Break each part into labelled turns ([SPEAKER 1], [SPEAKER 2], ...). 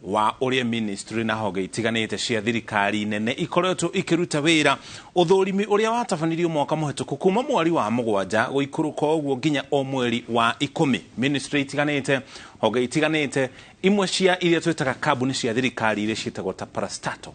[SPEAKER 1] Wa ũrĩa ministry na honge itiganĩte cia thirikari nene ikoretwo ikĩruta wĩra. Ũthũrimi ũrĩa watabanirio mwaka mũhetũku kuma mweri wa 7 gũikũrũka ũguo nginya o mweri wa 10, ministry itiganĩte, honge itiganĩte, imwe cia iria twĩtaga kambuni cia thirikari iria ciĩtagwo ta parastatal,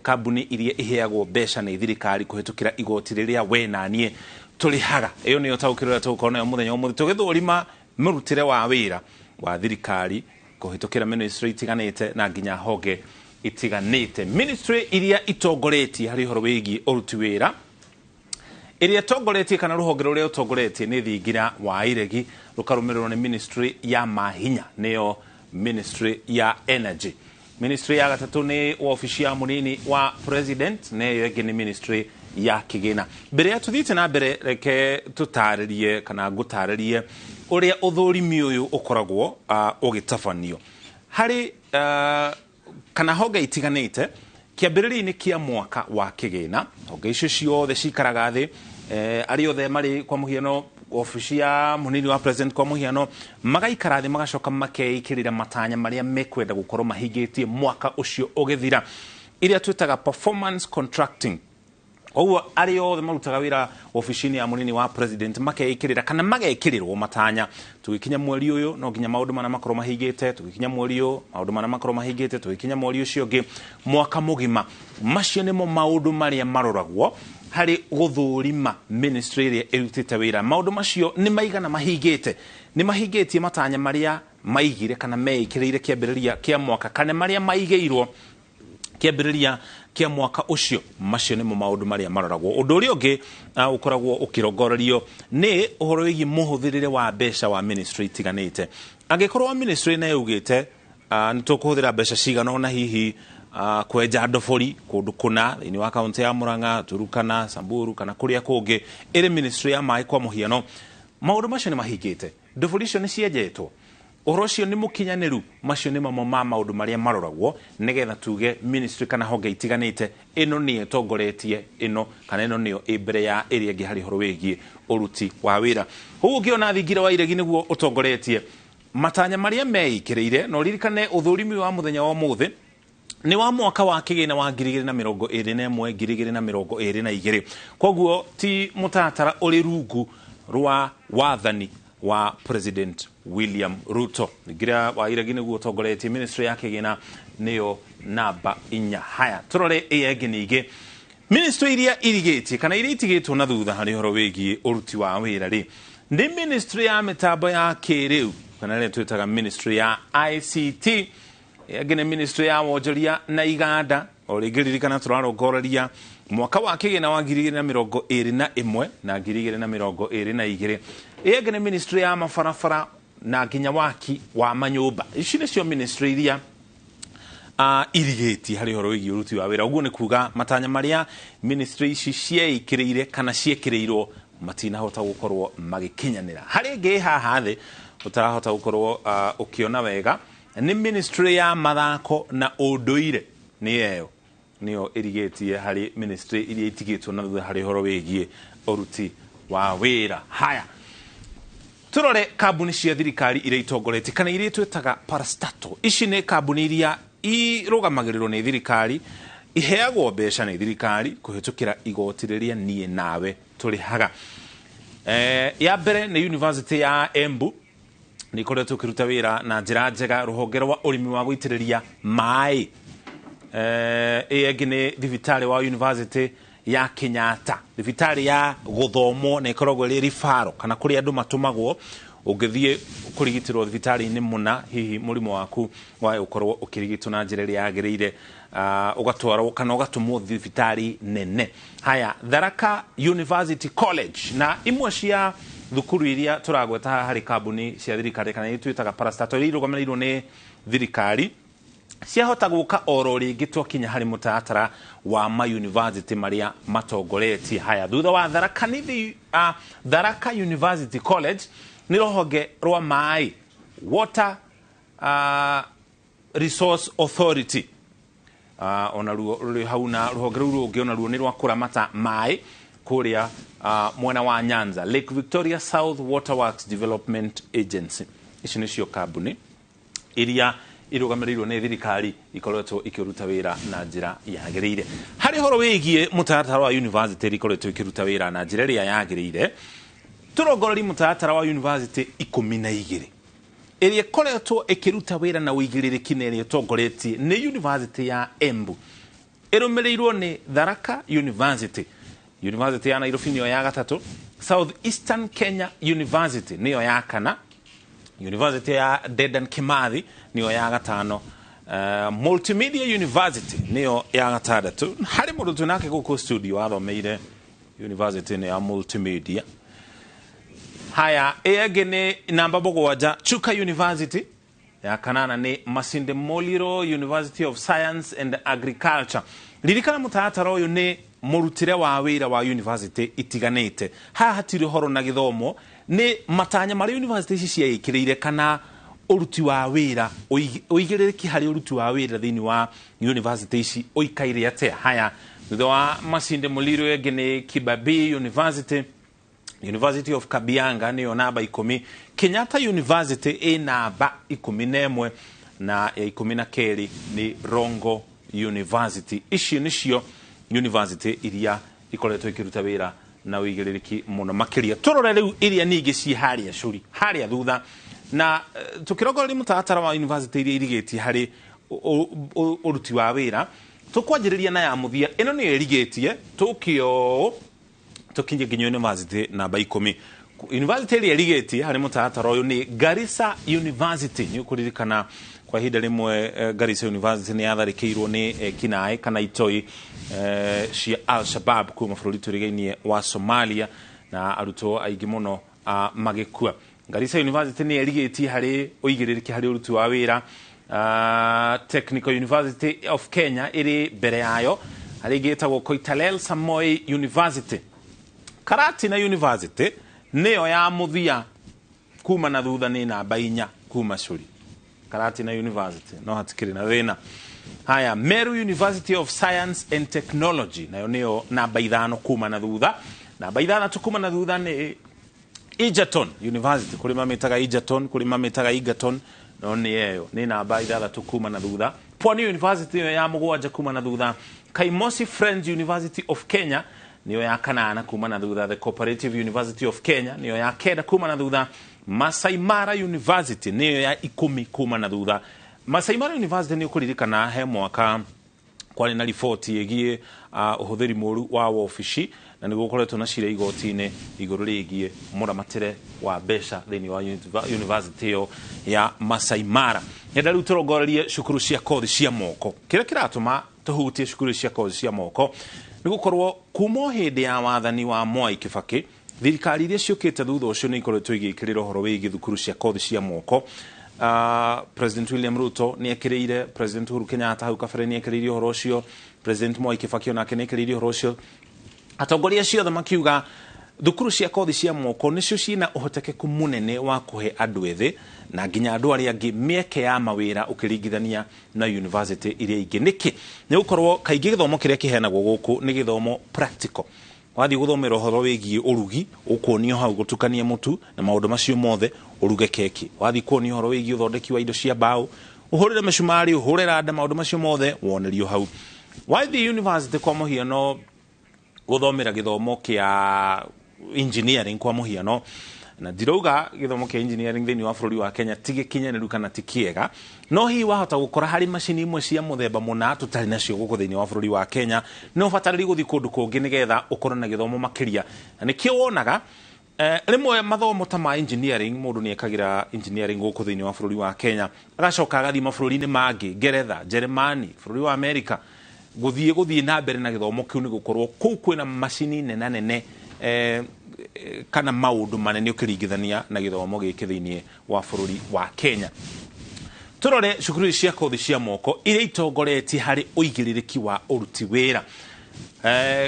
[SPEAKER 1] kambuni iria iheagwo mbeca nĩ thirikari kũhĩtũkĩra igoti rĩrĩa we na niĩ tũrĩhaga. Ĩyo nĩyo taũkĩrwo ĩrĩa tũgũkorwo nayo mũthenya ũmũthĩ tũgĩthũrima mũrutĩre wa wĩra wa thirikari kũhĩtũkĩra ministry itiganĩte na nginya honge itiganĩte. Ministry iria itongoretie harĩ ũhoro wĩgiĩ ũruti wĩra, ĩrĩa ĩtongoretie kana rũhonge rũrĩa ũtongoretie nĩ thingira wa iregi, rũkarũmĩrĩrwo nĩ ministry ya mahinya, nĩyo ministry ya energy. Ministry ya gatatũ nĩ wabici ya mũnini wa president, na ĩyo ĩngĩ nĩ ministry ya kĩgĩna. Mbere ya tũthiĩte na mbere, reke tũtarĩrie kana ngũtarĩrie ũrĩa ũthũrimi ũyũ ũkoragwo ũgĩtabanio harĩ kana honge itiganĩte. Kĩambĩrĩria-inĩ kĩa mwaka wa kĩgĩna, honge icio ciothe cikaraga thĩ, arĩa othe marĩ, kwa mũhiano obici ya mũnini wa president, kwa mũhiano, magaikara thĩ, magacoka makeikĩrĩra matanya marĩa mekwenda gũkorwo mahingĩtie mwaka ũcio ũgĩthira, iria twĩtaga performance contracting. Koguo arĩa othe marutaga wĩra obici-inĩ ya mũnini wa president makeikĩrĩra kana magekĩrĩrwo matanya: tũgĩkinya mweri ũyũ, no nginya maũndũ mana makorwo mahingĩte; tũgĩkinya mweri ũyũ, maũndũ mana makorwo mahingĩte; tũgĩkinya mweri ũcio ũngĩ, mwaka mũgima. Macio nĩmo maũndũ marĩa maroragwo harĩ gũthũrima ministry ĩrĩa ĩrutĩte wĩra. Maũndũ macio nĩ maigana mahingĩte, nĩ mahingĩtie matanya marĩa maigire kana meikĩrĩire kĩambĩrĩria kĩa mwaka, kana marĩa maigĩirwo kĩambĩrĩria kĩa mwaka ũcio. Macio nĩmo maũndũ marĩa maroragwo. Ũndũ ũrĩa ũngĩ ũkoragwo ũkĩrongorerio nĩ ũhoro wĩgiĩ mũhũthĩrĩre wa mbeca wa ministry itiganĩte. Angĩkorwo ministry nĩ yugĩte nĩ tũkũhũthĩra mbeca cigana ũna hihi kwenja ndobori kũndũ kũna thĩinĩ wa kaunti ya Murang'a, Turukana, Samburu kana kũrĩa kũngĩ, ĩrĩ ministry ya maĩ kwa mũhiano, maũndũ macio nĩ mahingĩte? Ndobori icio nĩ cienjetwo? Ũhoro ũcio nĩ mũkinyanĩru? Macio nĩ mamwe ma maũndũ marĩa maroragwo nĩgetha tuge ministry kana honge itiganĩte ĩno nĩyo ĩtongoretie ĩno, kana ĩno nĩyo ĩ mbere ya ĩrĩa ĩngĩ harĩ ũhoro wĩgiĩ ũruti wa wĩra. Ũguo ũngĩona thingira wa iregi nĩguo ũtongoretie matanya marĩa meikĩrĩire. Na ũririkane ũthũrimi wa mũthenya wa ũmũthĩ nĩ wa mwaka wa kĩgĩna wa 2021, 2022. Koguo ti mũtaratara ũrĩ rungu rwa wathani wa President William Ruto. Thingira wa iregi nĩguo ũtongoretie, ministry ya kĩgĩna nĩyo namba 4. Haya, tũrore ĩyo ĩngĩ. Ningĩ ministry iria irigĩtie kana iria itigĩtwo na thutha harĩ ũhoro wĩgiĩ ũruti wa wĩra rĩ, nĩ ministry ya mĩtambo ya kĩrĩu, kana ĩrĩa twĩtaga ministry ya ICT. Ĩngĩ nĩ ministry ya wonjoria na iganda. O rĩngĩ ririkana tũrarongoreria mwaka wa kĩgĩna wa 2021 na 2022. Ĩyo ĩngĩ nĩ ministry ya mabarabara na nginya waki wa manyũmba. Ici nĩcio ministry iria irigĩtie harĩ ũhoro wĩgiĩ ũruti wa wĩra. Ũguo nĩ kuga matanya marĩa ministry ici cieikĩrĩire kana ciĩkĩrĩirwo matinahota gũkorwo magĩkinyanĩra. Harĩ ĩngĩ haha thĩ ũtarahota gũkorwo ũkĩona wega nĩ ministry ya mathako na ũndũire. Nĩ ĩyo nĩyo ĩrigĩtie harĩ ministry iria itigĩtwo na thutha harĩ ũhoro wĩgiĩ ũruti wa wĩra. Haya, turore kambuni cia thirikari iria itongoretie kana iria twĩtaga parastatal. Ici nĩ kambuni iria irũgamagĩrĩrwo nĩ thirikari, iheagwo mbeca nĩ thirikari kũhĩtũkĩra igoti rĩrĩa niĩ nawe tũrĩhaga. Ya mbere nĩ University ya Embu, nĩ ikoretwo ĩkĩruta wĩra na njĩra njega, rũhonge rwa ũrĩmi wa gũitĩrĩria maĩ. Ĩyo ĩngĩ nĩ thibitarĩ wa University ya Kenyatta, thibitarĩ ya gũthomwo na ĩkoragwo ĩrĩ referral kana kũrĩa andũ matũmagwo ũngĩthiĩ kũrigitĩrwo thibitarĩ-inĩ mũna, hihi mũrimũ waku wae ũkorwo ũkĩrigitwo na njĩra ĩrĩa yagĩrĩire, ũgatwarwo kana ũgatũmwo thibitarĩ nene. Haya, Tharaka University College na imwe cia thukuru iria tũragweta haha harĩ kambuni cia thirikari kana iria twĩtaga parastatal, iria irũgamĩrĩirwo nĩ thirikari, ciahota gũka oro rĩngĩ twakinya harĩ mũtaratara wa mayuniversity marĩa matongoretie. Haya, thutha wa Tharaka Nithi, Tharaka University College nĩ rũhonge rwa maĩ, Water Resource Authority, onaruo rũrĩ hau, na rũhonge rũu rũngĩ onaruo nĩ rwa kũramata maĩ kũrĩa mwena wa Nyanza, Lake Victoria South Waterworks Development Agency. Ici nĩcio kambuni iria Irũgamĩrĩirwo nĩ thirikari ikoretwo ikĩruta wĩra na njĩra yagĩrĩire. Harĩ ũhoro wĩgiĩ mũtaratara wa university iria ikoretwo ikĩruta wĩra na njĩra ĩrĩa yagĩrĩire, tũrongorerie mũtaratara wa university 12 ĩrĩa ĩkoretwo ĩkĩruta wĩra na ũigĩrĩrĩki na ĩrĩa ĩtongoretie nĩ University ya Embu, ĩrũmĩrĩirwo nĩ Tharaka University. University ya Nairobi nĩyo ya gatatũ, South Eastern Kenya University nĩyo ya kana, University ya Dedan Kimathi nĩyo ya gatano, Multimedia University nĩyo ya gatandatũ. Harĩ mũndũ twĩ nake gũkũ studio wathomeire university ĩno ya Multimedia. Haya, ĩyo ĩngĩ nĩ namba 7, Chuka University, ya kanana nĩ Masinde Muliro University of Science and Agriculture. Ririkana mũtaratara ũyũ nĩ mũrutĩre wa wĩra wa university itiganĩte. Haha hatirĩ ũhoro na gĩthomo, nĩ matanya marĩa university ici ciaĩkĩrĩire kana ũruti wa wĩra, ũigĩrĩrĩki harĩ ũruti wa wĩra thĩinĩ wa university ici ũikaire atĩa. Haya, thutha wa Masinde Muliro ĩngĩ nĩ Kibabii University, University of Kabianga nĩyo namba 10, Kenyatta University ĩ namba 11, na ya 12 nĩ Rongo University. Icio nĩcio university iria ikoretwo ikĩruta wĩra na ũigĩrĩrĩki mũno makĩria. Tũrore rĩu iria ningĩ ciĩ harĩa cũri harĩa thutha, na tũkĩrongoreria mũtaratara wa university iria irigĩtie harĩ ũruti wa wĩra, tũkwanjĩrĩria na ya mũthia. Ĩno nĩyo ĩrigĩtie tũkĩo tũkinye nginya university namba 10. University ĩrĩa ĩrigĩtie harĩ mũtaratara ũyũ nĩ Garissa University. Nĩ ũkũririkana kwa ihinda rĩmwe Garissa University nĩ yatharĩkĩirwo nĩ ekinaĩ kana itoi cia Al-Shabaab kuma bũrũri tũrigainie wa Somalia, na arutwo aingĩ mũno magĩkua. Garissa University nĩ ĩrigĩtie harĩ ũigĩrĩrĩki harĩ ũruti wa wĩra. Technical University of Kenya ĩrĩ mbere yayo, harĩ ĩngĩ ĩtagwo Koitalel Samoei University. Karatina University nĩyo ya mũthia kuma na thutha, nĩ namba 4 kuma cũri. Karatina University no hatikĩrĩ na thĩna. Haya, Meru University of Science and Technology nayo nĩyo namba 5 kuma na thutha. Namba 6 kuma na thutha nĩ Egerton University, kũrĩ mamĩtaga Egerton, kũrĩ mamĩtaga Egerton, no nĩ ĩyo nĩ namba 6 kuma na thutha. Pwani University nĩyo ya 7 kuma na thutha. Kaimosi Friends University of Kenya nĩyo ya 8 kuma na thutha. The Cooperative University of Kenya nĩyo ya 9 kuma na thutha. Masai Mara University nĩyo ya 10 kuma na thutha. Masai Mara University nĩ ũkũririkana he mwaka kwarĩ na riboti ĩgiĩ ũhũthĩri mũru wa wabici, na nĩ gũkoretwo na cira igoti-inĩ igũrũ rĩgiĩ mũramatĩre wa mbeca thĩinĩ wa university ĩyo ya Masai Mara. Nyenda rĩu tũrongorerie cukuru cia kothi cia moko. Kĩrĩa kĩratũma tũhutie cukuru cia kothi cia moko nĩ gũkorwo kuma o hĩndĩ ya wathani wa Mwai Kibaki, thirikari iria ciũkĩte thutha ũcio nĩ ikoretwo igĩkĩrĩra ũhoro wĩgiĩ thukuru cia kothi cia moko. President William Ruto nĩ ekĩrĩire, President Uhuru Kenyatta hau kabere nĩ ekĩrĩire ũhoro ũcio, President Mwai Kibaki onake nĩ ekĩrĩire ũhoro ũcio. Atongoria acio othe makiuga thukuru cia kothi cia moko nĩcio ciĩna ũhotekeku mũnene wa kũhe andũ ethĩ na nginya andũ arĩa angĩ mĩeke ya mawĩra ũkĩringithania na university iria ingĩ. Nĩkĩ? Nĩ gũkorwo kaingĩ gĩthomo kĩrĩa kĩheanagwo gũkũ nĩ gĩthomo practical. Wathiĩ gũthomera ũhoro wĩgiĩ ũrugi, ũkuonio hau gũtukania mũtu na maũndũ macio mothe, ũruge keki. Wathiĩ kuonio ũhoro wĩgiĩ ũthondeki wa indo cia mbaũ, ũhũrĩre mĩcumarĩ, ũhũre randa, maũndũ macio mothe wonerio hau. Wathiĩ university kwa mũhiano gũthomera gĩthomo kĩa engineering kwa mũhiano, na ndirauga gĩthomo kĩa engineering thĩinĩ wa bũrũri wa Kenya ti gĩkinyanĩru kana ti kĩega, no hihi wahota gũkora harĩ macini imwe cia mũthemba mũna tũtarĩ nacio gũkũ thĩinĩ wa bũrũri wa Kenya, no ũbatarĩrie gũthiĩ kũndũ kũngĩ nĩgetha ũkorwo na gĩthomo makĩria. Na nĩkĩo wonaga rĩmwe mathomo ta ma engineering, mũndũ nĩ ekagĩra engineering gũkũ thĩinĩ wa bũrũri wa Kenya, agacoka agathiĩ mabũrũri-inĩ mangĩ, Ngeretha, Jeremani, bũrũri wa Amerika, gũthiĩ na mbere na gĩthomo kĩu nĩ gũkorwo kũu kwĩna macini nene nene kana maũndũ manene ũkĩringithania na gĩthomo gĩkĩ thĩinĩ wa bũrũri wa Kenya. Tũrore cukuru cia kothi cia moko iria itongoretie harĩ ũigĩrĩrĩki wa ũruti wĩra.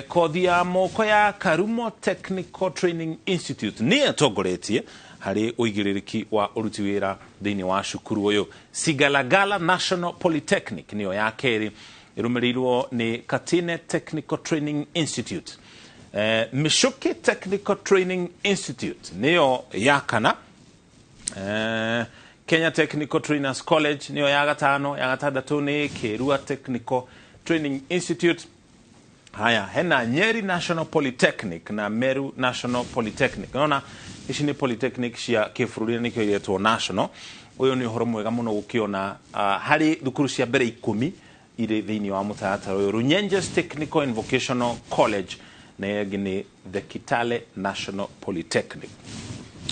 [SPEAKER 1] Kothi ya moko ya Karumo Technical Training Institute nĩyo ĩtongoretie harĩ ũigĩrĩrĩki wa ũruti wĩra thĩinĩ wa cukuru ũyũ. Sigalagala National Polytechnic nĩyo ya kerĩ, ĩrũmĩrĩirwo nĩ Katine Technical Training Institute. Michuki Technical Training Institute nĩyo ya kana. Kenya Technical Trainers College nĩyo ya gatano, ya gatandatũ nĩ Kĩrua Technical Training Institute. Haya, hena Nyeri National Polytechnic na Meru National Polytechnic. Nona ici nĩ polytechnic cia kĩbũrũri na nĩkĩo iretwo national. Ũyũ nĩ ũhoro mwega mũno gũkĩona harĩ thukuru cia mbere 10 irĩ thĩinĩ wa mũtaratara ũyũ. Runyenjes Technical and Vocational College na ĩyo ĩngĩ nĩ the Kitale National Polytechnic.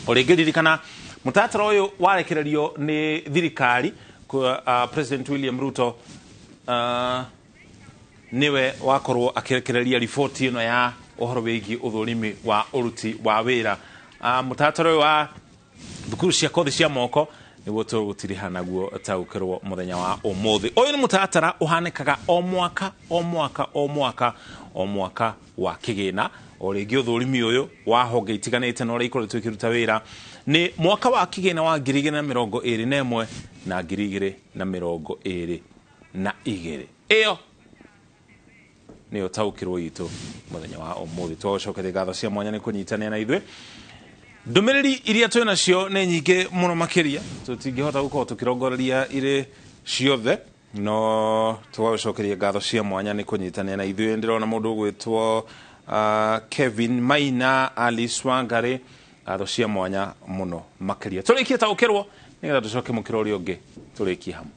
[SPEAKER 1] O rĩngĩ ririkana mũtaratara ũyũ warekererio nĩ thirikari President William Ruto niwe wakorwo akirekereria riboti ĩno ya ũhoro wĩgiĩ ũthũrimi wa ũruti wa wĩra. Mũtaratara ũyũ wa thukuru cia kothi cia moko nĩguo tũgũtiriha naguo taũkĩrwo mũthenya wa ũmũthĩ. Ũyũ nĩ mũtaratara ũhanĩkaga o mwaka o mwaka o mwaka o mwaka wa kĩgĩna. O rĩngĩ ũthũrimi ũyũ wa honge itiganĩte na ũrĩa ikoretwo ikĩruta wĩra nĩ mwaka wa kĩgĩna wa 2021 na 2022. Ĩyo nĩyo taũkĩrwo itũ mũthenya wa ũmũthĩ. Twagũcokeria ngatho cia mwanya nĩ kũnyitanĩra na ithuĩ. Ndũmĩrĩri iria twĩ nacio nĩ nyingĩ mũno makĩria, tũtingĩhota gũkorwo tũkĩrongoreria irĩ ciothe, no tũgagũcokeria ngatho cia mwanya nĩ kũnyitanĩra na ithuĩ. Ndĩrona mũndũ ũgwĩtwo Kevin Maina, Alice Wangari, ngatho cia mwanya mũno makĩria. Tũrĩkie taũkĩrwo nĩgetha tũcoke mũkĩra ũrĩa ũngĩ tũrĩkie hamwe.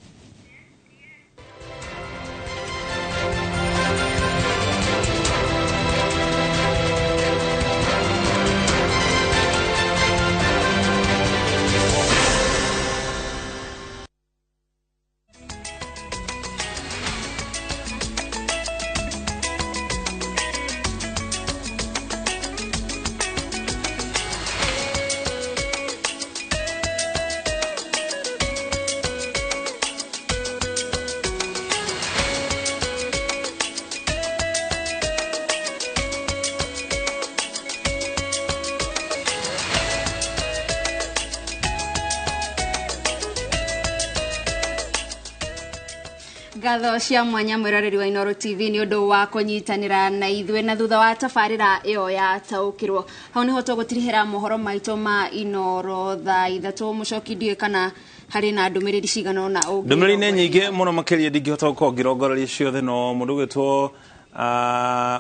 [SPEAKER 2] Ngatho cia mwanya mwĩroreri wa Inooro TV nĩ ũndũ wa kũnyitanĩra na ithuĩ na thutha wa tabarĩra ĩyo ya taũkĩrwo. Hau nĩho tũgũtirihĩra mohoro maitũ ma Inooro thaa 3. Mũcoki, ndiũĩ kana harĩ na ndũmĩrĩri cigana ũna ũngĩ.
[SPEAKER 1] Ndũmĩrĩri nĩ nyingĩ mũno makĩria, ndingĩhota gũkorwo ngĩrongoreria ciothe, no mũndũ ũgwĩtwo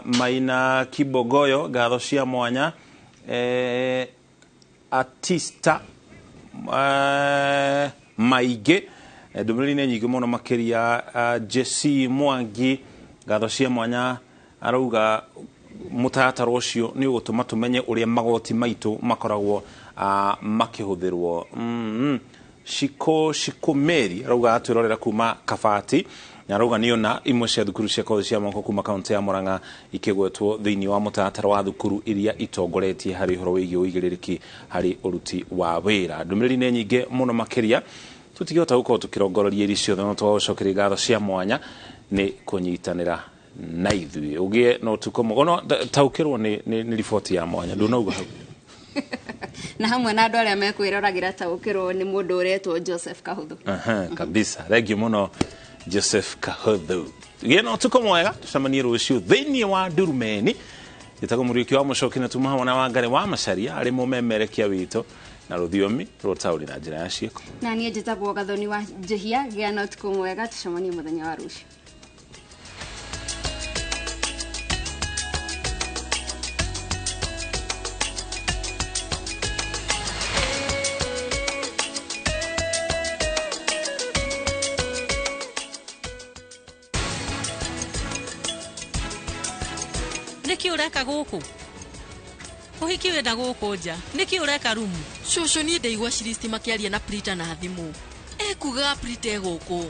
[SPEAKER 1] Maina Kibogoyo, ngatho cia mwanya. Artista Maingĩ, ndũmĩrĩri nĩ nyingĩ mũno makĩria. Jesse Mwangi, ngatho cia mwanya, arauga mũtaratara ũcio nĩ ũgũtũma tũmenye ũrĩa magoti maitũ makoragwo makĩhũthĩrwo. Shiko Shikomeri arauga atwĩrorera kuma Kabati, na arauga nĩona imwe cia thukuru cia kothi cia moko kuma kaunti ya Murang'a ikĩgwetwo thĩinĩ wa mũtaratara wa thukuru iria itongoretie harĩ ũhoro wĩgiĩ ũigĩrĩrĩki harĩ ũruti wa wĩra. Ndũmĩrĩri nĩ nyingĩ mũno makĩria, tũtingĩhota gũkorwo tũkĩrongoreria iria ciothe, no twagũcokeria ngatho cia mwanya nĩ kũnyitanĩra na ithuĩ. Ũgĩe na ũtukũ mwega. No taũkĩrwo nĩ riboti ya mwanya, ndũnauga hau.
[SPEAKER 2] Na hamwe na andũ arĩa mekwĩroragĩra taũkĩrwo nĩ mũndũ ũretwo Joseph Kahuthu.
[SPEAKER 1] Kabisa, thank you mũno Joseph Kahuthu. Gĩe na ũtukũ mwega, tũcemanie rũciũ thĩinĩ wa Ndurumeni. Njĩtagwo Mũriũki wa Mũcoki na tuma hamwe na Wangari wa Macharia arĩ mũmemerekia witũ na rũthiomi rũtaũri na njĩra ya ciĩko.
[SPEAKER 2] Na niĩ njĩtagwo Gathoni wa Njĩhia. Gĩa na ũtukũ mwega, tũcemanie mũthenya wa rũciũ.
[SPEAKER 3] Nĩkĩ ũreka gũkũ? Ũhiki wĩna gũkũ nja. Nĩkĩ ũreka rumu?
[SPEAKER 4] Cũcũ, niĩ ndaigua Shiristi makĩaria na Prita na thimũ. Ekugaga Prita e gũkũ.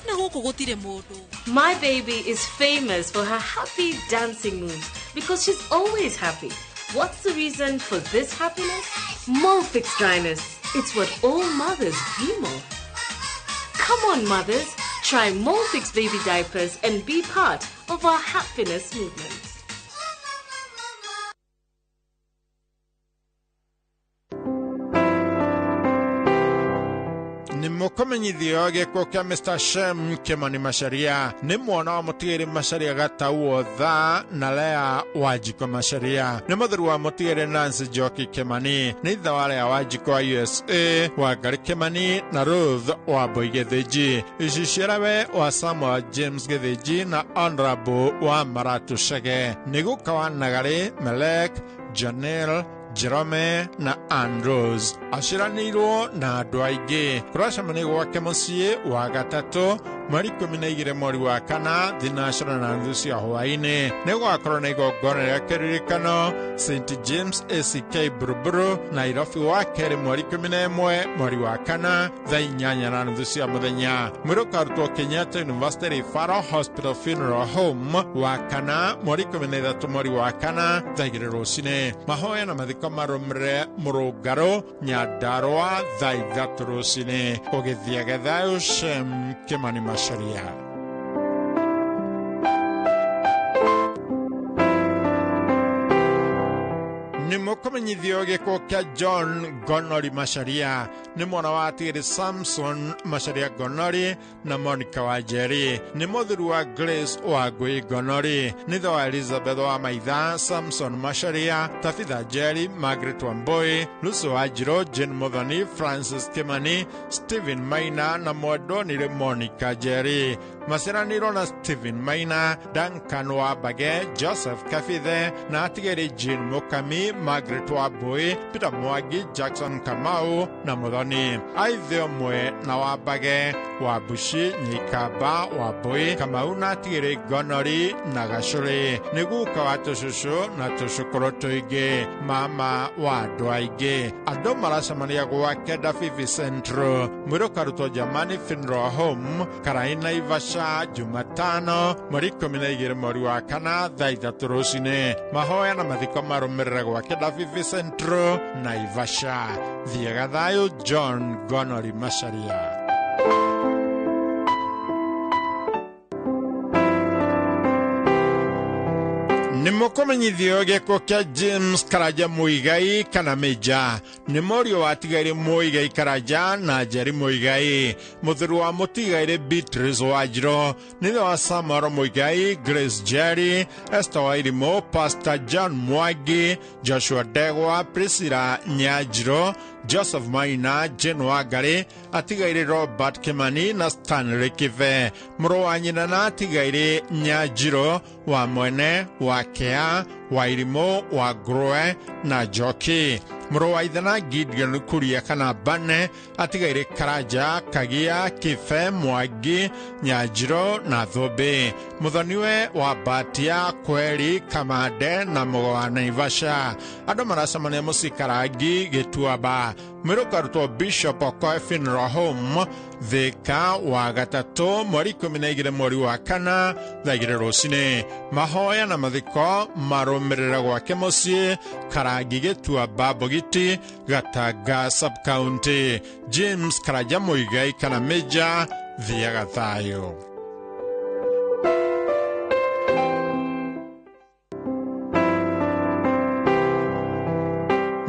[SPEAKER 4] Na gũkũ gũtirĩ mũndũ.
[SPEAKER 5] My baby is famous for her happy dancing moves because she's always happy. What's the reason for this happiness? Molfix dryness. It's what all mothers dream of. Come on, mothers. Try Molfix baby diapers and be part of our happiness movement.
[SPEAKER 6] Nĩ Nĩmũkũmenyithio gĩkuũ kĩa Mr. Shem Kimani Macharia nĩ mwana wa mũtigĩrĩ Macharia Gatau Otha na Lea Wanjikũ Macharia nĩ mũthuri wa mũtigĩrĩ Nancy Njoki Kimani nĩ ithe wa Lea Wanjikũ wa USA Wangari Kimani na Ruth Wambui Gĩthĩnji iciciarawe wa Samuel James Gĩthĩnji na Honorable wa Maratu Chege nĩ guka wa Nagarĩ Melek Janelle Jerome na Andrews aciranĩirwo na andũ aingĩ kũracemania gwake mũciĩ wa gatatũ mweri 12 mweri wa kana 4:30 cia hwaĩ-inĩ nĩ gũgakorwo na igongona rĩa kĩririkano St James ACK Buruburu Nairobi wa kerĩ mweri 11 mweri wa kana thaa 8:30 cia mũthenya mwĩrĩ ũkarutwo Kenyatta University Referral Hospital Funeral Home wa kana mweri 13 mweri wa kana thaa 2 rũcinĩ mahoya na mathiko marũmĩrĩre Mũrũngarũ Nyandarũa thaa 3 rũcinĩ ũgĩthiage thayũ Shem Kimani Macharia. Nĩmũkũmenyithio gĩkuũ kĩa John Gonori Macharia nĩ mwana wa atigĩrĩ Samson Macharia Gonori na Monica Wanjeri nĩ mũthuri wa Grace Wangui Gonori nĩ ithe wa Elizabeth wa Maitha Samson Macharia Tabitha Njeri Margaret Wambui Lucy Wanjirũ Jane Muthoni Francis Kimani Stephen Maina na mwendonire Monica Njeri maciaranĩirwo na Stephen Maina Duncan Wambage Joseph Kabithe na atigĩrĩ Jane Mukami Margaret Wambui Peter Mwangi Jackson Kamau na Muthoni aithe ũmwe na Wambage Wambuci Nyikamba Wambui Kamau na atigĩrĩ Gonori na Gacũrĩ nĩ guka wa tũcũcũ na tũcũkũrũ tũingĩ mama wa andũ aingĩ andũ maracemania gwake Davivi Central mwĩrĩ ũkarutwo Germany Funeral Home Karai Naivasha Jumatano mweri 12 mweri wa kana thaa 3 rũcinĩ mahoya na mathiko marũmĩrĩre gwake Davivi Central Naivasha thiaga thayũ John Gonori Macharia. Nĩmũkũmenyithio gĩkuũ kĩa James Karanja Muigai kana Mĩnja nĩ mũriũ wa Atigaire Muigai Karanja na Njeri Muigai mũthuri wa mũtigaire Beatrice Wanjirũ nĩ ithe wa Samuel Muigai Grace Njeri Esther Wairimũ Pastor John Mwangi Joshua Ndegwa Priscilla Nyanjirũ Joseph Maina Jane Wangari atigaire Robert Kimani na Stanley Kive mũrũ wa nyina na atigaire Nyanjirũ wa Mwene wa Kea Wairimũ wa Ngũrwe na Njoki mũrũ wa ithe na Gideon Kuria kana Bane atigaire Karanja Kagia Kibe Mwangi Nyanjirũ na Thũmbĩ mũthoniwe wa Mbatia Kweri Kamande na Mũgo wa Naivasha andũ maracemania mũciĩ Karangi Gĩtuamba mwĩrĩ ũkarutwo Bishop Okoe Funeral Home Thika wa gatatũ mweri 12 mweri wa kana thaa 2 rũcinĩ mahoya na mathiko marũmĩrĩre gwake mũciĩ Karangi Gĩtuamba Mbogiti Gatanga Sub-County James Karanja Muigai kana Mĩnja thiaga thayũ.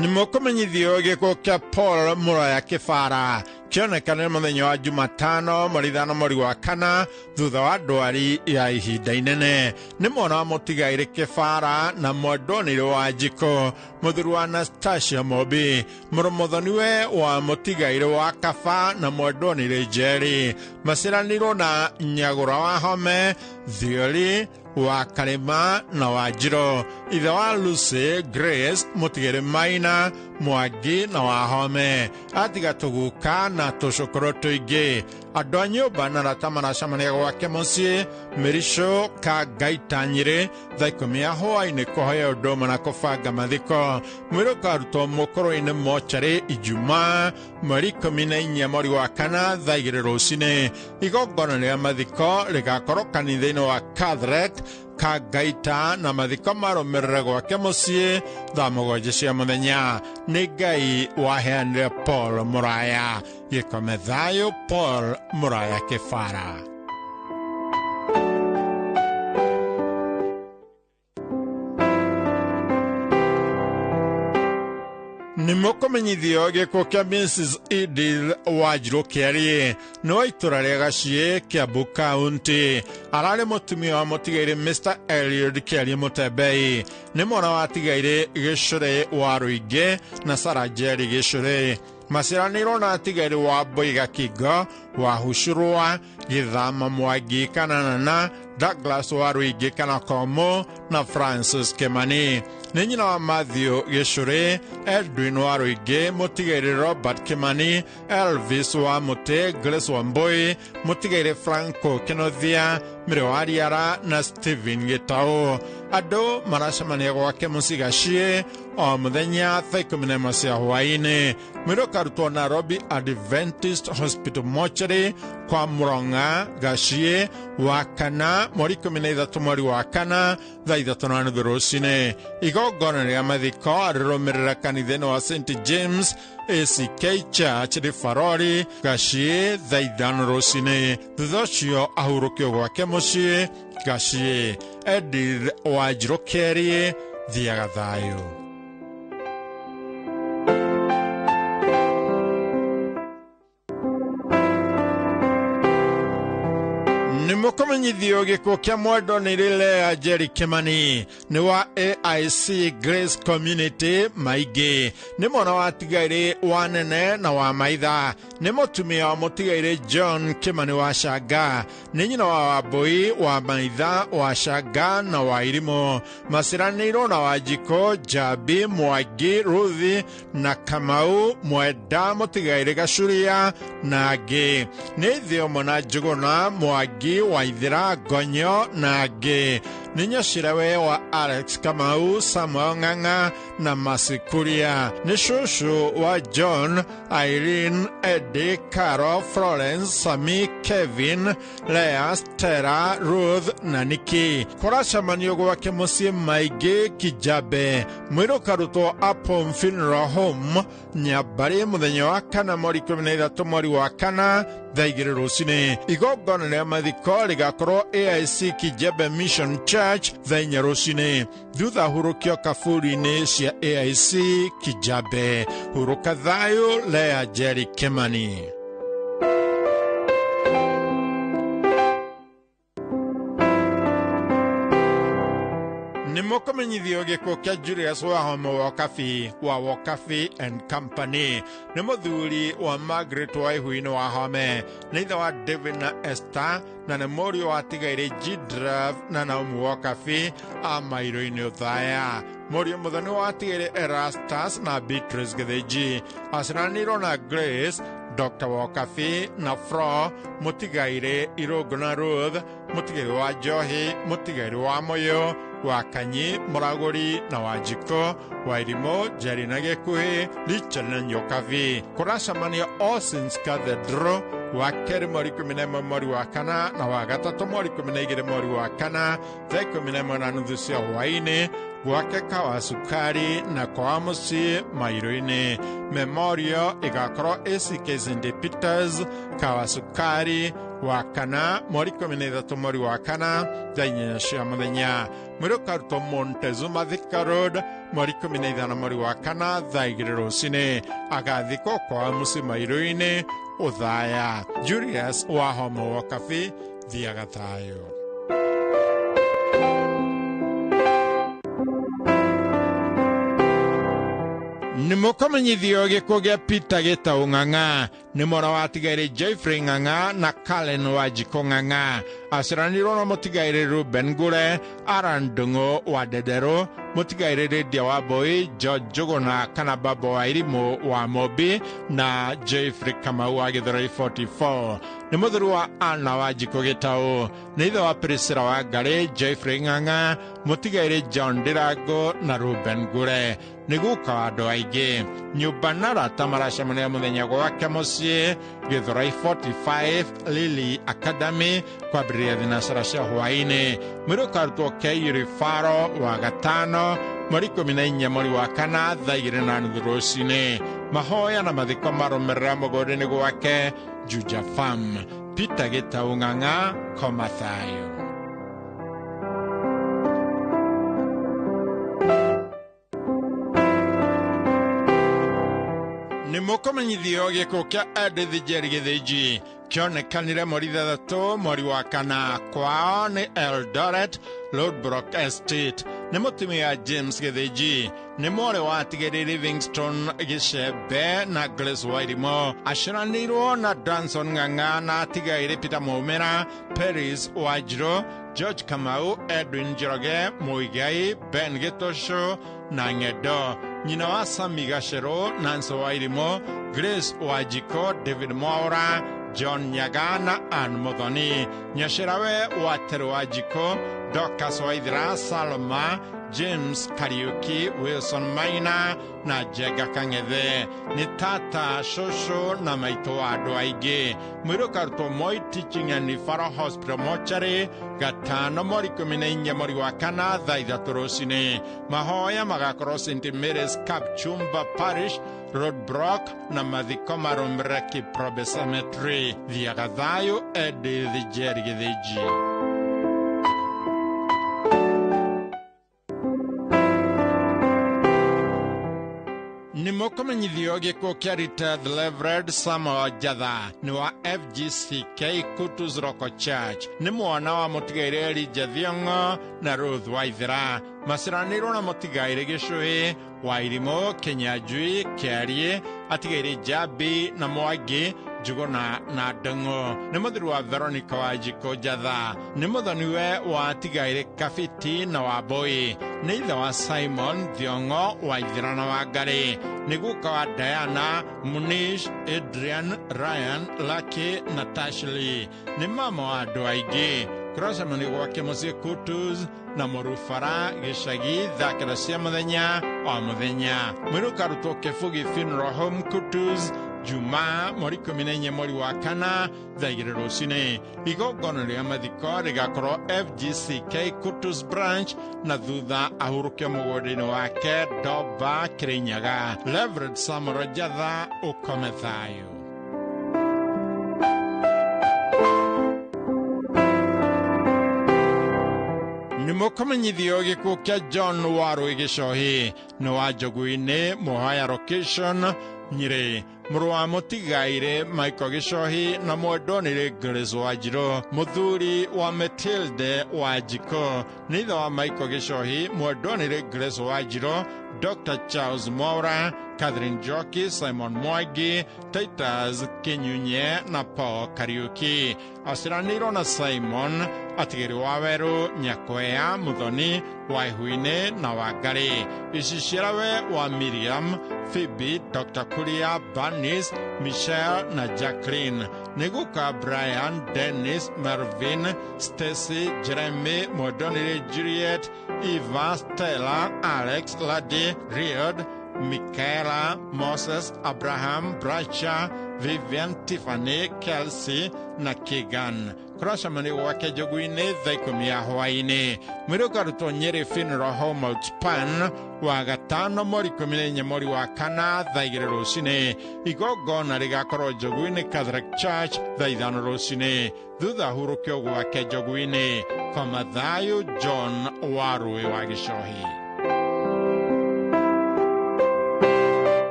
[SPEAKER 6] Nĩmũkũmenyithio gĩkuũ kĩa Paul Mũraya Kĩbara kĩonekanire mũthenya wa Jumatano mweri 5 mweri wa kana thutha wa ndwari ya ihinda inene nĩ mwana wa mũtigaire Kĩbara na mwendonire Wanjikũ mũthuri wa Anastasia Mobi mũrũ mũthoniwe wa mũtigaire wa Kaba na mwendonire Njeri maciaranĩirwo na Nyagũra wa Home Thiori wa Karima na Wanjirũ ithe wa Lucy Grace mũtigĩrĩ Maina Mwangi na Wahome atiga tũguka na tũcũkũrũ tũingĩ andũ a nyũmba na arata maracemania gwake mũciĩ Mĩricũ Kangaita Nyĩrĩ thaa 10 ya hwaĩ-inĩ kũhoya ũndũ ũmwe na kũbanga mathiko mwĩrĩ ũkarutwo mũkũrũ-inĩ mocarĩ Ijumaa mweri 14 mweri wa kana thaa 2 rũcinĩ igongona rĩa mathiko rĩgakorwo kanitha-inĩ wa Catholic Kangaita na mathiko marũmĩrĩre gwake mũciĩ thaa 7 cia mũthenya nĩ Ngai waheanire Paul Mũraya gĩkome thayũ Paul Mũraya Kĩbara. Nĩ Mũkũmenyithio gĩkuũ kĩa Mrs Edith Wanjirũ Kĩarie nĩ wa itũra rĩa Gaciĩ, Kiambu County. Ararĩ mũtumia wa mũtigairĩ Mr Eliud Kĩarie Mũtembei. Nĩ mwana wa tigairĩ Gĩcũrĩ wa Rũingĩ na Sarah Njeri Gĩcũrĩ. Maciaranĩirwo na atigairĩ wa Mboiga Kingo wa Hucurwa, Gĩthama Mwangi kana Nana, Douglas wa Rũingĩ kana Komo na Francis Kimani. Nĩ nyina wa Matthew Gĩcũrĩ, Edwin wa Rũingĩ, mũtigairĩ Robert Kimani, Elvis wa Mũtĩ, Grace Wambui, mũtigairĩ Franco Kĩnuthia, Mĩrĩ wa Riara na Stephen Gĩtaũ. Andũ maracemania gwake mũciĩ Gaciĩ o mũthenya thaa 11 cia hwaĩ-inĩ. Mwĩrĩ ũkarutwo Nairobi Adventist Hospital Mortuary kwa Mũrong'a Gaciĩ wa kana mweri 13 mweri wa kana thaa 3:30 rũcinĩ. Igongona rĩa mathiko rĩrũmĩrĩra kanitha-inĩ wa St James ACK Church Ribarori Gaciĩ thaa 5 rũcinĩ. Thutha ũcio ahurũkio gwake mũciĩ Gaciĩ. Edith Wanjirũ Kĩarie, thiaga thayũ. Nĩ mũkũmenyithio gĩkuũ kĩa mwendwa nĩ Lea Njeri Kimani nĩ wa AIC Grace Community Maingĩ. Nĩ mwana wa tigairĩ wa Nene na wa Maitha. Nĩ mũtumia wa mũtigairĩ John Kimani wa Canga. Nĩ nyina wa Wambui wa Maitha wa Canga na wa Irimũ. Maciaranĩirwo na Wanjikũ, Njambi, Mwangi, Ruthi na Kamau, Mwenda, mũtigairĩ Gacuria na angĩ. Nĩ ithe ũmwe na Njũgũna, Mwangi, Waithera, Gonyo na angĩ. Nĩ nyacĩrawe wa Alex Kamau, Samuel Ng'ang'a na Masikuria. Nĩ cũcũ wa John, Irene, Eddie, Caro, Florence, Sami, Kevin, Lea, Stella, Ruth na Nikki. Kũracemanio gwake mũciĩ Maingĩ Kijabe. Mwĩrĩ ũkarutwo Apple Funeral Home Nyambarĩ mũthenya wa kana mweri 13 mweri wa kana thaa 2 rũcinĩ. Igongona rĩa mathiko rĩgakorwo AIC Kijabe Mission Church thaa 4 rũcinĩ. Thutha hurũkio kaburi-inĩ cia AIC Kijabe. Hurũka thayũ, Lea Njeri Kimani. Nĩ mũkũmenyithio gĩkuũ kĩa Julius Wahome Wokabi wa Wokabi and Company. Nĩ mũthuri wa Margaret wa Ihuinĩ wa Home. Nĩ ithe wa David na Esther na nĩ mũriũ wa tigairĩ Gidrav na Naomi Wokabi a Mairũ-inĩ Othaya. Mũriũ mũthoni wa tigairĩ Erastus na Beatrice Gĩthĩnji. Aciaranĩirwo na Grace, Dr. Wokabi na Fro, mũtigairĩ Irũngũ na Ruth, mũtigairĩ wa Njohi, mũtigairĩ wa Mũyũ, wa Kanyi, Mũragũri na Wanjikũ, wa Irimũ, Njeri na Gĩkuhĩ, Richard na Nyokabi. Kũracemanio All Saints Cathedral wa kerĩ mweri 11 mweri wa kana na wa gatatũ mweri 12 mweri wa kana thaa 11:30 cia hwaĩ-inĩ gwake Kawa Sukari na kwa mũciĩ Mairũ-inĩ. Memorial ĩgakorwo ACK St Peters Kawa Sukari wa kana mweri 13 mweri wa kana thaa 8 cia mũthenya. Mwĩrĩ ũkarutwo Montezuma Thika Road mweri 15 mweri wa kana thaa 2 rũcinĩ. Agathikwo kwa mũciĩ Mairũ-inĩ Othaya. Julius Wahome Wokabi, thiaga thayũ. Nĩ mũkũmenyithio gĩkuũ kĩa Peter Gĩtaũ Ng'ang'a. Nĩ mwana wa tigairĩ Jeffrey Ng'ang'a na Kalen Wanjikũ Ng'ang'a. Aciaranĩirwo na mũtigairĩ Ruben Ngure, Aran Ndung'u wa Ndenderũ, mũtigairĩ Lydia Wambui, George Njũgũna kana Baba wa Irimũ wa Mobi na Jeffrey Kamau wa Gĩthũrai 44. Nĩ mũthuri wa Anna Wanjikũ Gĩtaũ. Nĩ ithe wa Priscilla wa Ngarĩ, Jeffrey Ng'ang'a, mũtigairĩ John Ndirango na Ruben Ngure. Nĩ guka wa andũ aingĩ. Nyũmba na arata maracemania mũthenya gwake mũciĩ Gĩthũrai 45 Lily Academy kwambĩrĩria thinacara cia hwaĩ-inĩ. Mwĩrĩ ũkarutwo KU Referral wa gatano mweri 14 mweri wa kana thaa 2:30 rũcinĩ. Mahoya na mathiko marũmĩrĩra mũgũnda-inĩ gwake Juja Farm. Peter Gĩtaũ Ng'ang'a, koma thayũ. Nĩ mũkũmenyithio gĩkuũ kĩa Edith Njeri Gĩthĩnji kĩonekanire mweri 6 mweri wa 4 kwao nĩ Eldoret Lodbrok Estate. Nĩ mũtumia James Gĩthĩnji, nĩ mwarĩ wa atigĩrĩ Livingstone Gĩcembe na Grace Wairimo. Aciaranĩirwo na Danson Ng'ang'a na atigaire Peter Maumĩra, Paris Wanjirũ, George Kamau, Edwin Njoroge, Muigai, Ben Gĩtũcũ na Ng'endo. Nyina wa Sami Gacerũ, Nancy Wairimo, Grace Wanjiko, David Mwaura, John Nyaga na Ann Muthoni. Nyacĩrawe wa Terĩ Wanjiko, Dorcas Waithera, Saloma, James Kariuki, Wilson Maina na Njenga Kang'ethe. Nĩ tata, cũcũ na maitũ wa andũ aingĩ. Mwĩrĩ ũkarutwo Moi Teaching and Referral Hospital Mortuary 5 mweri 14 mweri wa 4 thaa 3 rũcinĩ. Mahoya magakorwo St Mary's Kapchumba Parish, Roadblock na mathiko marũmĩrĩre Kiprobe Cemetery. Thiaga thayũ, Edith Njeri Gĩthĩnji. Nĩ mũkũmenyithio gĩkuũ kĩa Retired Reverend Samuel Njatha nĩ wa FGCK Kutus Local Church. Nĩ mwana wa mũtigaire Elijah Thiong'o na Ruth Waithera. Maciaranĩirwo na mũtigaire Gĩcũhĩ, Wairimũ, Kĩnyanjui, Kĩariĩ, atigaire Njambi na Mwangi, Njuguna na Ndung'u. Nĩ mũthuri wa Veronica Wanjikũ Njatha. Nĩ mũthoniwe wa atigaire Kabiti na Wambũi. Nĩ ithe wa Simon Thiong'o, Waithera na Wangarĩ. Nĩ guka wa Diana, Munish, Adrian, Ryan, Lucky na Tashley. Nĩ mama wa andũ aingĩ. Kũracemania gwake mũciĩ Kutus na Mũrubara gĩcagi thaa 9 cia mũthenya o mũthenya. Mwĩrĩ ũkarutwo Kĩbugi Funeral Home Kutus Jumaa mweri 14 mweri wa 4 thaa 2 rũcinĩ. Igongona rĩa mathiko rĩgakorwo FGCK Kutus Branch na thutha ahurũkio mũgũnda-inĩ wake Ndomba, Kĩrĩnyaga. Reverend Samuel Njatha, ũkome thayũ. Nĩ mũkũmenyithio gĩkuũ kĩa John Warũi Gĩcohi nĩ wa Njogu-inĩ, Mũhaya Location, Nyĩrĩ. Mũrũ wa mũtigaire Michael Gĩcohi na mwendonire Grace Wanjirũ. Mũthuri wa Matilde Wanjikũ nĩ ithe wa Michael Gĩcohi, mwendonire Grace Wanjirũ, Dr. Charles Mwaura, Catherine Njoki, Simon Mwangi, Titus Kinyunye na Paul Kariuki. Aciaranĩirwo na Simon atigĩri wa Werũ, Nyakwea, Muthoni, Waihuinĩ na Wangarĩ. Iciciarawe wa Miriam, Phoebe, Dr. Kuria, Bernice, Michelle na Jacqueline. Nĩ guka Brian, Dennis, Melvin, Stacy, Jeremy, Mwendonire Juliet, Eva, Stella, Alex, Ladi, Riod, Michaela, Moses, Abraham, Bracha, Vivian, Tiffany, Kelsey na Keegan. Kũracemania gwake Njogu-inĩ thaa 10 ya hwaĩ-inĩ. Mwĩrĩ ũkarutwo Nyĩrĩ Funeral Home Outspan wa 5 mweri 14 mweri wa 4 thaa 2 rũcinĩ. Igongona rĩgakorwo Njogu-inĩ Catholic Church thaa 5 rũcinĩ. Thutha ahurũkio gwake Njogu-inĩ. Koma thayũ, John Warũi wa Gĩcohi.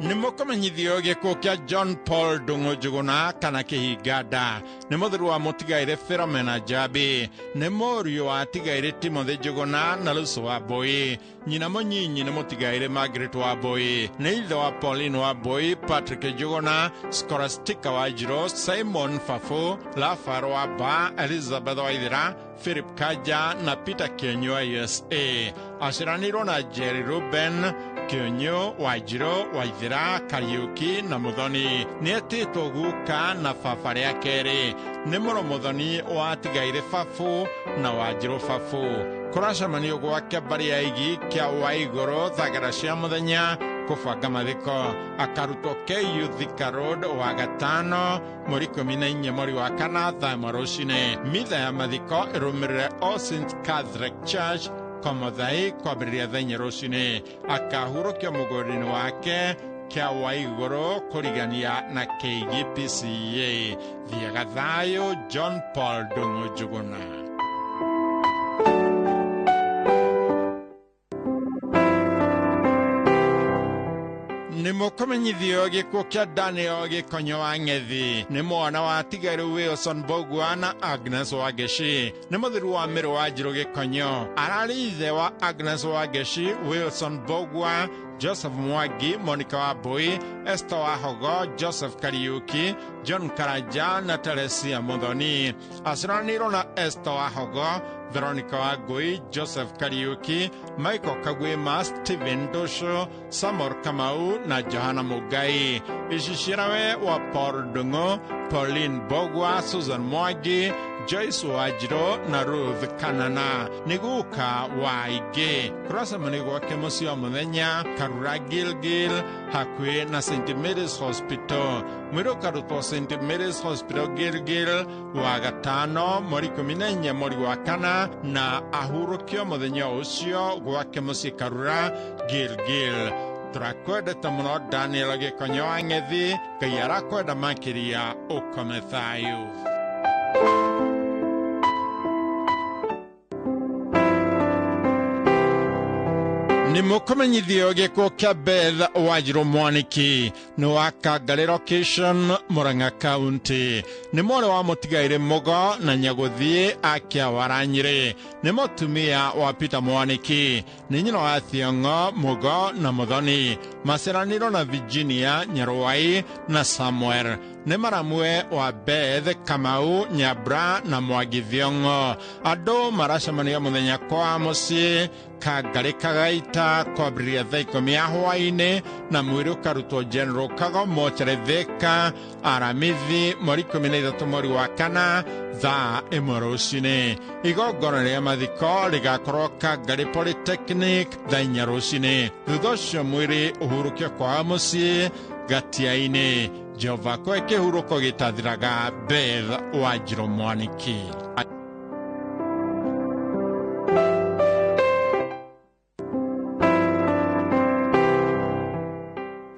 [SPEAKER 6] Nĩ mũkũmenyithio gĩkuũ kĩa John Paul Ndung'u Njuguna kana Kĩhinganda. Nĩ mũthuri wa mũtigaire Philomena Njambi. Nĩ mũriũ wa atigaire Timothy Njuguna na Lucy Wambũi. Nyina mũnyinyi nĩ mũtigaire Margaret Wambũi. Nĩ ithe wa Pauline Wambũi, Patrick Njuguna, Scholastica Wanjirũ, Simon Fafu, Rafael Wamba, Elizabeth Waithera, Philip Kaja na Peter Kĩonyua USA. Aciaranĩirwo na Jerry Ruben Kĩonyũ, Wanjirũ, Waithera, Kariuki na Muthoni. Nĩ etĩtwo guka na baba rĩa kerĩ. Nĩ mũrũ Muthoni wa atigaire Babu na Wanjirũ Babu. Kũracemanio gwake mbarĩ ya Igi kĩa Waigũrũ thaa 9 cia mũthenya kũbanga mathiko. Akarutwo KU Thika Road wa 5 mweri 14 mweri wa 4 thaa 1 rũcinĩ. Mitha ya mathiko ĩrũmĩrĩre All Saints Catholic Church Komothai kwambĩrĩria thaa 4 rũcinĩ. Akahurũkio mũgũnda-inĩ wake kĩa Waigũrũ kũrigania na Kĩigi PCEA. Thiaga thayũ, John Paul Ndung'u Njuguna. Nĩ mũkũmenyithio gĩkuũ kĩa Daniel Gĩkonyo wa Ng'ethi nĩ mwana wa Tigairĩ Wilson Mbũgua na Agnes Wangeci nĩ mũthuri wa Mĩrũ Wanjirũ Gĩkonyo ararĩ ithe wa Agnes Wangeci, Wilson Mbũgua, Joseph Mwangi, Monica Wambui, Esther Wahogo, Joseph Kariuki, John Karanja na Teresia Muthoni. Aciaranĩirwo na Esther Wahogo, Veronica Wangui, Joseph Kariuki, Michael Kagwima, Stephen Ndushu, Samuel Kamau na Johana Mugai. Icicirawe wa Paul Ndung'u, Pauline Mbũgua, Susan Mwangi, Joyce Wanjirũ na Ruth Kanana. Nĩ guka wa aingĩ. Kũracemania gwake mũciĩ wa mũthenya Karura Gilgil hakuhĩ na St Mary's Hospital. Mwĩrĩ ũkarutwo St Mary's Hospital Gilgil wa gatano mweri 14 mweri wa kana na ahurũkio mũthenya ũcio gwake mũciĩ Karura Gilgil. Tũrakwendete mũno Daniel Gĩkonyo wa Ng'ethi. Ngai arakwenda makĩria, ũkome thayũ. Nĩ mũkũmenyithio gĩkuũ kĩa Beth Wanjirũ Mwaniki nĩ wa Kangarĩ location Murang'a County. Nĩ mwarĩ wa mũtigairĩ Mũgo na Nyagũthiĩ a Kĩawara Nyĩrĩ. Nĩ mũtumia wa Peter Mwaniki. Nĩ nyina wa Thiong'o, Mũgo na Mũthoni. Maciaranĩirwo na Virginia Nyarwai na Samuel. Nĩ maramwe wa Beth Kamau, Nyabra na Mwangi Thiong'o. Andũ maracemania mũthenya kwa mũciĩ Kangarĩ Kagaita kwambĩrĩria thaa 10 ya hwaĩ-inĩ na mwĩrĩ ũkarutwo General Kago mocarĩ Thika Aramithi mweri 13 mweri wa kana thaa 1 rũcinĩ. Igongona rĩa mathiko rĩgakorwo Kangarĩ Polytechnic thaa 4 rũcinĩ. Thutha ũcio mwĩrĩ ũhurũkio kwao mũciĩ Gatiainĩ. Jehova kwe kĩhurũko gĩtathiraga. Beth Wanjirũ Mwaniki.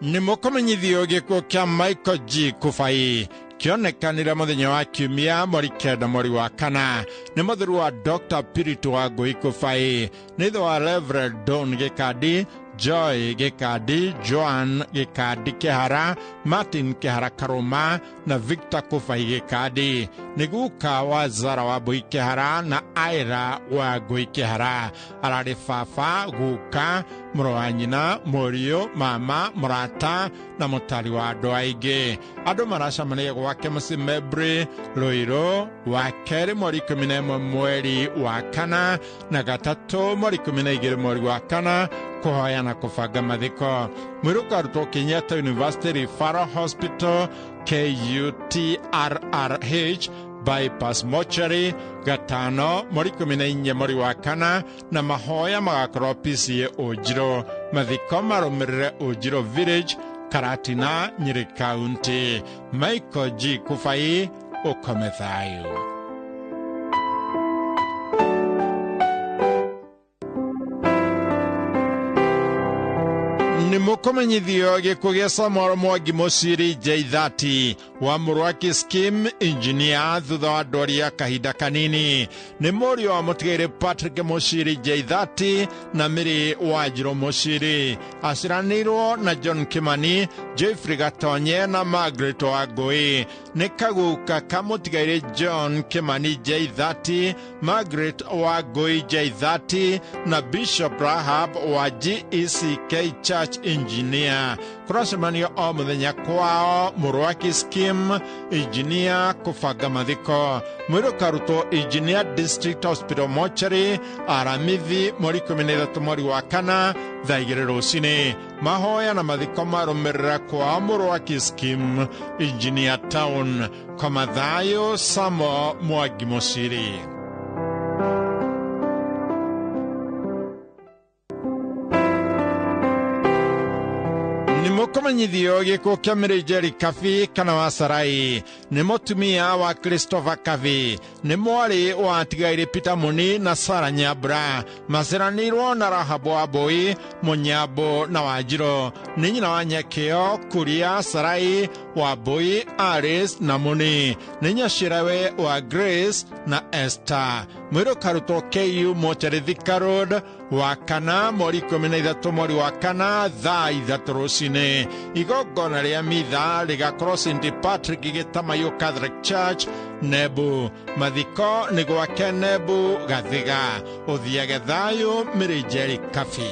[SPEAKER 6] Nĩ mũkũmenyithio gĩkuũ kĩa Michael G Kũbai kĩonekanire mũthenya wa kiumia mweri 9 mweri wa kana. Nĩ mũthuri wa Dr. Purity Wangui Kũbai. Nĩ ithe wa Reverend Don Gĩkandi, Joy Gĩkandi, Joan Gĩkandi Kĩhara, Martin Kĩhara Karũma na Victor Kũbai Gĩkandi. Nĩ guka wa Zara Wambui Kĩhara na Aira Wangui Kĩhara. Ararĩ baba, guka, mũrũ wa nyina, mũriũ, mama, mũrata na mũtari wa andũ aingĩ. Andũ maracemania gwake mũciĩ Mebri Ruiru wa kerĩ mweri 11 mweri wa kana na gatatũ mweri 12 mweri wa kana kũhoya na kũbanga mathiko. Mwĩrĩ ũkarutwo Kenyatta University Referral Hospital KUTRRH Bypass Mortuary gatano mweri 14 mweri wa kana na mahoya magakorwo PCA Ũnjirũ. Mathiko marũmĩrĩre Ũnjirũ Village, Karatina, Nyĩrĩ County. Michael G Kũbai, ũkome thayũ. Nĩ mũkũmenyithio gĩkuũ gĩa Samuel Mwangi Mũciri J30 wa Mũrwaki Scheme Engineer thutha wa ndwari ya kahinda kanini. Nĩ mũriũ wa mũtigairĩ Patrick Mũciri J30 na Mĩrĩ Wanjirũ Mũciri. Aciaranĩirwo na John Kimani, Jeffrey Gatonye na Margaret Wangui. Nĩ kaguka ka mũtigairĩ John Kimani J30, Margaret Wangui J30 na Bishop Rahab wa GECK Church Engineer. Kũracemanio o mũthenya kwao Mũrwaki Scheme Engineer kũbanga mathiko. Mwĩrĩ ũkarutwo Engineer District Hospital Mortuary Aramithi mweri 13 mweri wa kana thaa 2 rũcinĩ. Mahoya na mathiko marũmĩrĩra kwao Mũrwaki Scheme Engineer Town. Koma thayũ, Samuel Mwangi Mũciri. Nĩ mũkũmenyithio gĩkuũ kĩa Mary Njeri Kabi kana wa Sarai. Nĩ mũtumia wa Christopher Kabi. Nĩ mwarĩ wa Atigairĩ Peter Muni na Sara Nyambura. Maciaranĩirwo na Rahabu Wambui, Mũnyambo na Wanjirũ. Nĩ nyina wa Nyakĩo, Kuria, Sarai, Wambui, Alice na Muni. Nĩ nyaciarawe wa Grace na Esther. Mwĩrĩ ũkarutwo KU Mochari Thika Road wa kana mweri 13 mweri wa kana thaa 3 rũcinĩ. Igongona rĩa mitha rĩgakorwo St Patrick Gĩtamaiyũ Catholic Church Nebu. Mathiko nĩ gwake Nebu Gathiga. Ũthiage thayũ. Mary Njeri Kabi.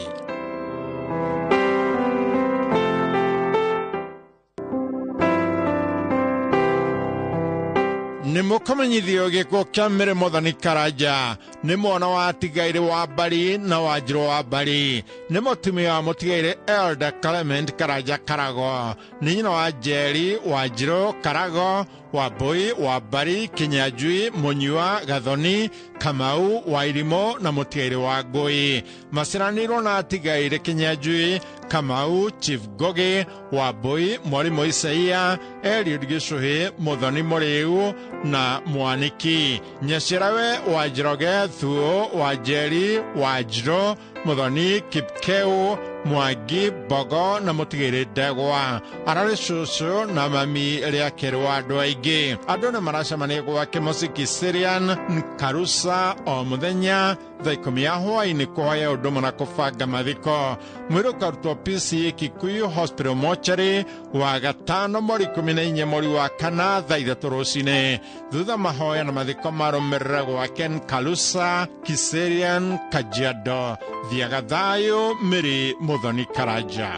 [SPEAKER 6] Nĩ mũkũmenyithio gĩkuũ kĩa Mary Mũthoni Karanja. Nĩ mwana wa Tigairĩ wa Mbari na Wanjirũ wa Mbari. Nĩ mũtumia wa mũtigairĩ Elder Clement Karanja Karago. Nĩ nyina wa Njeri Wanjirũ Karago, Wambui wa Mbari, Kinyanjui, Mũnyua, Gathoni, Kamau wa Irimũ na mũtigairĩ wa Ngũi. Maciaranĩirwo na Tigairĩ Kinyanjui, Kamau, Chief Ngogi, Wambui, Mwarimũ Isaia, Eliud Gĩcũhĩ, Mũthoni Mũrĩu na Mwaniki. Nyaciarawe wa Njoroge, Thuo wa Njeri, Wanjirũ, Mũthoni, Kipkeu, Mwangi, Mbogo na mũtigairĩ Ndegwa. Ararĩ cũcũ na mami rĩa kerĩ wa andũ aingĩ. Andũ nĩ maracemania gwake mũciĩ Kiserian Karusa o mũthenya thaa 10 ya hwaĩ-inĩ kũhoya ũndũ mũna kũbanga mathiko. Mwĩrĩ ũkarutwo PCA Kikuyu Hospital Mortuary wa gatano mweri 14 mweri wa kana thaa 3 rũcinĩ. Thutha mahoya na mathiko marũmĩrĩra gwake Kalusa Kiserian Kajiado. Thiaga thayũ. Mary Mũthoni Karanja.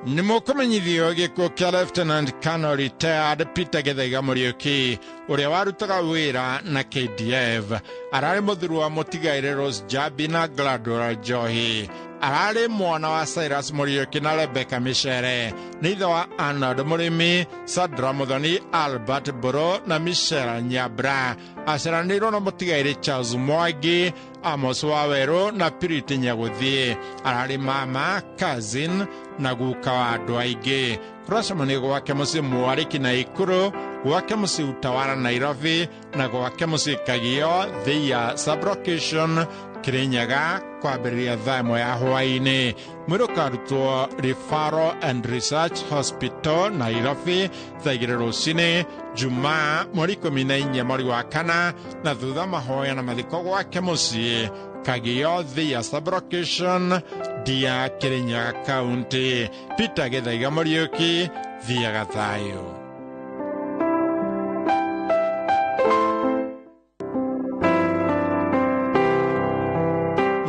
[SPEAKER 6] Nĩ mũkũmenyithio gĩkuũ kĩa Lieutenant Colonel Retired Peter Gĩthaiga Mũriũki ũrĩa warutaga wĩra na KDF. Ararĩ mũthuri wa mũtigairĩ Rose Jabi na Gladwell Njohi. Ararĩ mwana wa Cyrus Mũriũki na Rebecca Michere. Nĩ ithe wa Arnold Mũrĩmi, Sandra Mũthoni, Albert Mbũrũ na Michelle Nyambra. Aciaranĩirwo na mũtigairĩ Charles Mwangi, Amos Wawerũ na Purity Nyagũthiĩ. Ararĩ mama, cousin na guka wa andũ aingĩ. Kũracemania gwake mũciĩ Mwarĩki na Ikuru, gwake mũciĩ Utawala Nairobi na gwake mũciĩ Kagio Thĩia sublocation Kirinyaga kwambĩrĩria thaa 1 ya hwaĩ-inĩ. Mwĩrĩ ũkarutwo Referral and Research Hospital Nairobi thaa 2 rũcinĩ Jumaa mweri 14 mweri wa kana, na thutha mahoya na mathiko gwake mũciĩ Kagio Thĩia sublocation Ndia Kirinyaga County. Peter Gĩthaiga Mũriũki, thiaga thayũ.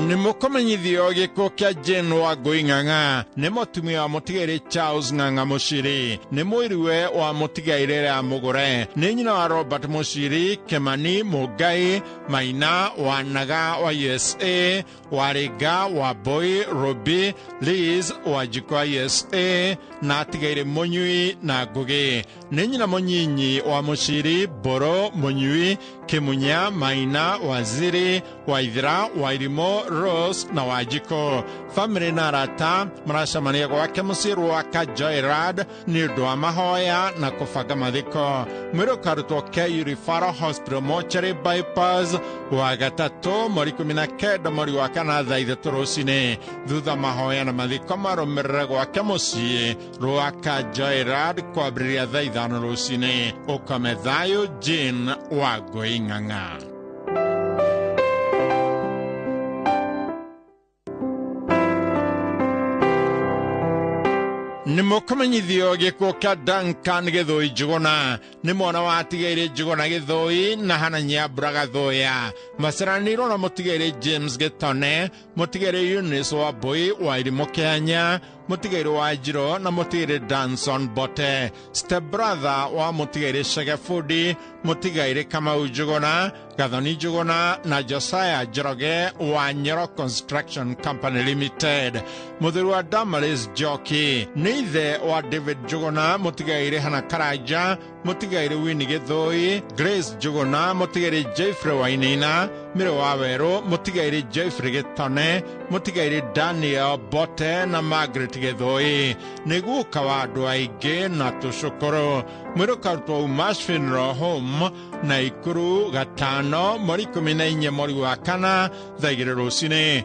[SPEAKER 6] Nĩ mũkũmenyithio gĩkuũ kĩa Jane Wangũi Ng'ang'a. Nĩ mũtumia wa mũtigairĩ Charles Ng'ang'a Mũciri. Nĩ mũiriwe wa mũtigairĩ Lea Mũgũre. Nĩ nyina wa Robert Mũciri, Kĩmani Mũngai, Maina wa Naga wa USA, Warĩnga wa Mbui, Ruby, Liz wa Njiko wa USA na atigairĩ Mũnyui na Ngũgĩ. Nĩ nyina mũnyinyi wa Mũciri, Mbũrũ, Mũnyui, Kĩmunya, Maina, Waziri, Waithira, Wairimũ, Rose na Wanjikũ. Famĩlĩ na arata maracemania gwake mũciĩ Rwaka Joyrad nĩ ũndũ wa mahoya na kũbanga mathiko. Mwĩrĩ ũkarutwo KU Referral Hospital Mortuary Bypass wa gatatũ mweri 19 mweri wa kana thaa 3 rũcinĩ. Thutha mahoya na mathiko marũmĩrĩre gwake mũciĩ Rwaka Joyrad kwambĩrĩria thaa 5 rũcinĩ. Ũkome thayũ. Jane Wangũi Ng'ang'a. Nĩ mũkũmenyithio gĩkuũ kĩa Duncan Gĩthũi Njũgũna. Nĩ mwana wa atigairĩ Njũgũna Gĩthũi na Hana Nyambura Gathũya. Maciaranĩirwo na mũtigairĩ James Gĩtone, mũtigairĩ Eunice Wambui wa Irimũ Kĩanya, mũtigairĩ wa Njirũ na mũtigairĩ Danson Bote. Step brother wa mũtigairĩ Chege Fundi, mũtigairĩ Kamau Njũgũna, Gathoni Njũgũna na Josiah Njoroge wa Nyoro Construction Company Limited. Mũthuri wa Damaris Njoki. Nĩ ithe wa David Njũgũna, mũtigairĩ Hana Karanja, mũtigairĩ Winnie Gĩthũi, Grace Njũgũna, mũtigairĩ Jeffrey Wainaina, Mĩrĩ wa Werũ, mũtigairĩ Jeffrey Gĩtone, mũtigairĩ Daniel Bote na Margaret Gĩthũi. Nĩ guka wa andũ aingĩ na tũcũkũrũ. Mwĩrĩ ũkarutwo Umash Funeral Home na Ikuru gatano mweri 14 mweri wa kana thaa 2 rũcinĩ.